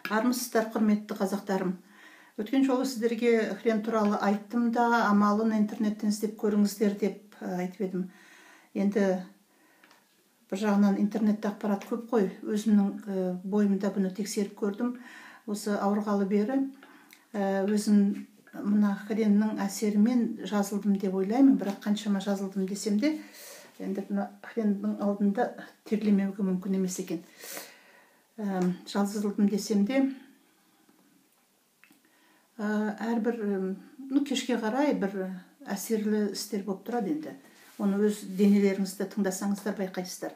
Армысыздар, құрметті қазақтарым. Өткен жолы сіздерге хрен туралы айттым да, амалын интернеттен іздеп көріңіздер деп айтып едім. Енді бір жағынан интернетте ақпарат көп қой. Өзімнің бойымда бұны тексеріп көрдім. Осы ауырғалы бері өзім мына хреннің әсерімен жазылдым деп ойлаймын, бірақ қаншама жазылдым десем де, енді мына хреннің алдында терлемеуге мүмкін емес екен. Жазылдым десем де, әрбір, кешке қарай бір әсерлі істер болып тұрады енді. Оны өз денелеріңізді тыңдасаңыздар байқайсыздар.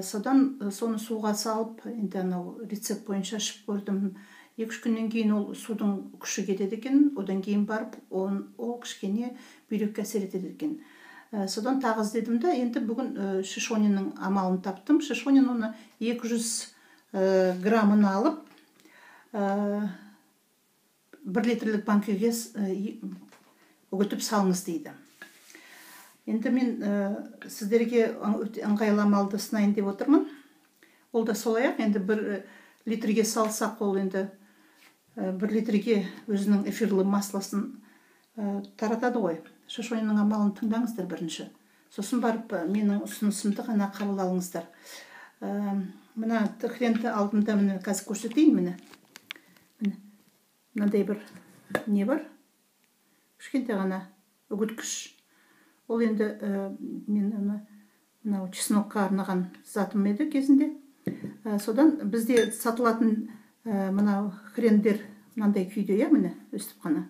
Содан соны суға салып, енді анау рецепт бойынша ішіп көрдім. 2-3 күннен кейін ол судың күші кетеді екен, одан кейін барып ол кішкене бүйрекке әсер етеді екен. Содан тағы іздедім да, енді бүгін шишониннің амалын таптым. Шишонин оны 200 граммын алып, 1 литрлік банкіге үгітіп салыңыз дейді. Енді мен сіздерге ыңғайлы амалды сынайын деп отырмын. Ол да солай-ақ, енді 1 литрге салсақ, ол енді 1 литрге өзінің эфирлі маслосын таратады ғой. Шишониннің амалын тыңдаңыздар бірінші. Сосын барып менің ұсынысымды ғана қабыл алыңыздар. Мына хренді алдымда, міне қазір көрсетейін, міне. Міне. Мынандай бір не бар? Кішкентай ғана үгіткіш. Ол енді мен мынау чеснокқа арнаған затым еді кезінде. Содан бізде сатылатын мынау хрендер мынандай күйде, иә, міне өстіп қана.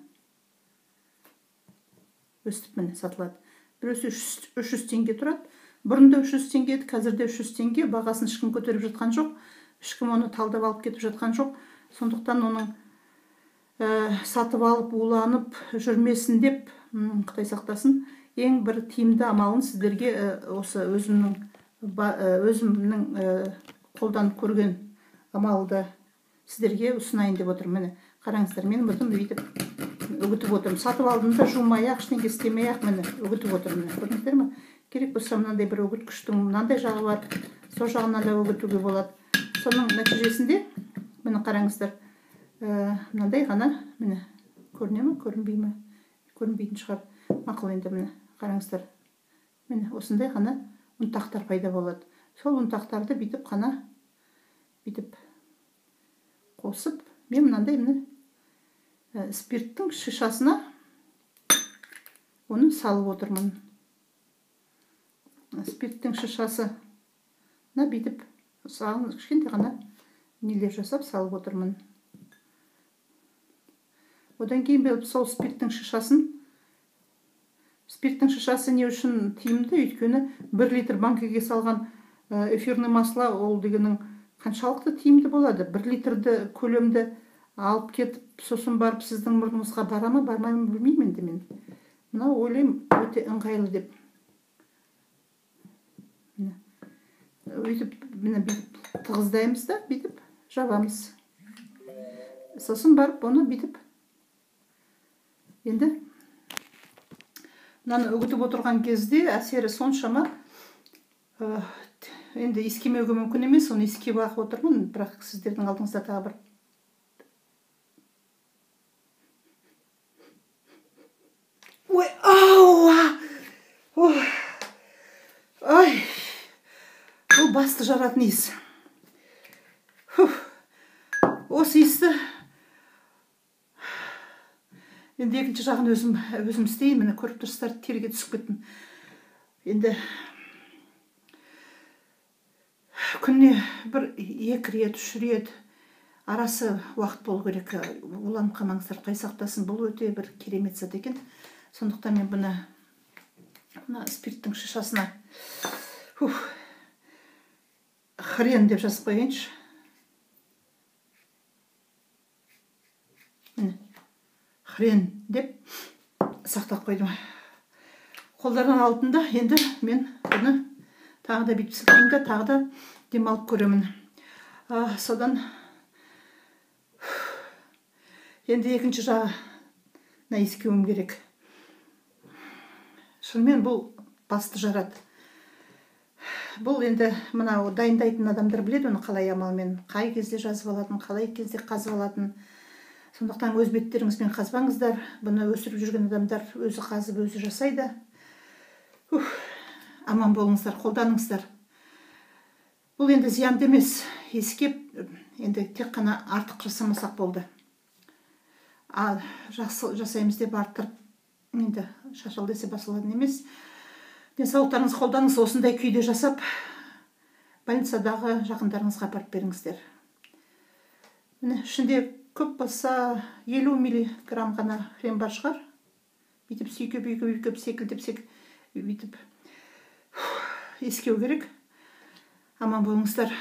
Өстіп міне сатылады. Біреусі 300 теңге тұрады. Бұрын да 300 теңге еді, қазір де 300 теңге. Бағасын ешкім көтеріп жатқан жоқ. Ешкім оны талдап алып кетіп жатқан жоқ. Сондықтан оның сатып алып, уланып жүрмесін деп, Құдай сақтасын, ең бір тиімді амалын сіздерге осы өзімнің қолданып көрген амалды сіздерге ұсынайын деп отырмын. Міне, қараңыздар, мен бұны бүйтіп үгітіп отырмын. Сатып алдым да жумай-ақ, ештеңе істемей-ақ, міне үгітіп отырмын. Көрдіңіздер ме? Керек болса мынандай бір үгіткіштің мынандай жағы бар, сол жағынан да үгітуге болады. Соның нәтижесінде, міне қараңыздар, мынандай ғана, міне көріне ме, көрінбей ме? Көрінбейтін шығар. Мақұл, енді міне қараңыздар. Міне осындай ғана ұнтақтар пайда болады. Сол ұнтақтарды бүйтіп қана бүйтіп қосып, мен мынандай міне спирттің шишасына оны салып отырмын. Спирттің шишасына бүйтіп кішкентай ғана нелер жасап салып отырмын. Одан кейін сол спирттің шишасын, спирттің шишасы не үшін тиімді? Өйткені 1 литр банкіге салған эфирный масло ол дегенің қаншалықты тиімді болады? 1 литрді көлемді алып кетіп, сосын барып сіздің мұрныңызға бара ма, бармай ма білмеймін енді мен. Мынау ойлаймын өте ыңғайлы деп. Міне. Өйтіп міне бүйтіп тығыздаймыз да, бүйтіп жабамыз. Сосын барып оны бүйтіп енді мынаны үгітіп отырған кезде әсері соншама, енді иіскемеуге мүмкін емес, оны иіскеп ақ отырмын, бірақ сіздердің алдыңызда тағы бір ой, ауа! Ой! Бұл басты жаратын иіс. Осы иісті енді екінші жағын өзім істейін. Міне көріп тұрсыздар, терге түсіп кеттім. Енді күніне бір 2 рет, 3 рет арасы уақыт болу керек. Уланып қалмаңыздар, Құдай сақтасын. Бұл өте бір керемет зат екен. Сондықтан мен бұны мына спирттің шишасына хрен деп жазып қояйыншы. Міне хрен деп сақтап қойдым. Қолдарынан алдым да, енді мен бұны тағы да бүйтіп сілкеймін де, тағы да демалып көремін. Содан енді екінші жағына иіскеуім керек. Шынымен бұл басты жарады. Бұл енді мынау дайындайтын адамдар біледі оны, қалай амалмен, қай кезде жазып алатын, қалай кезде қазып алатын. Сондықтан өз беттеріңізбен қазбаңыздар. Бұны өсіріп жүрген адамдар өзі қазып, өзі жасайды. Ух, аман болыңыздар, қолданыңыздар. Бұл енді зиянды емес. Иіскеп, енді тек қана артық жасамасақ болды. А жақсы жасаймыз деп арттырып, енді шашыл десе басылатын емес. Денсаулықтарыңызды қолданыңыз, осындай күйде жасап, больницадағы жақындарыңызға апарып беріңіздер. Міне, ішінде көп болса 50 миллиграмм ғана хрен бар шығар. Бүйтіп сүйкеп, үйкеп, үйкеп, секілдеп, бүйтіп иіскеу керек. Аман болыңыздар.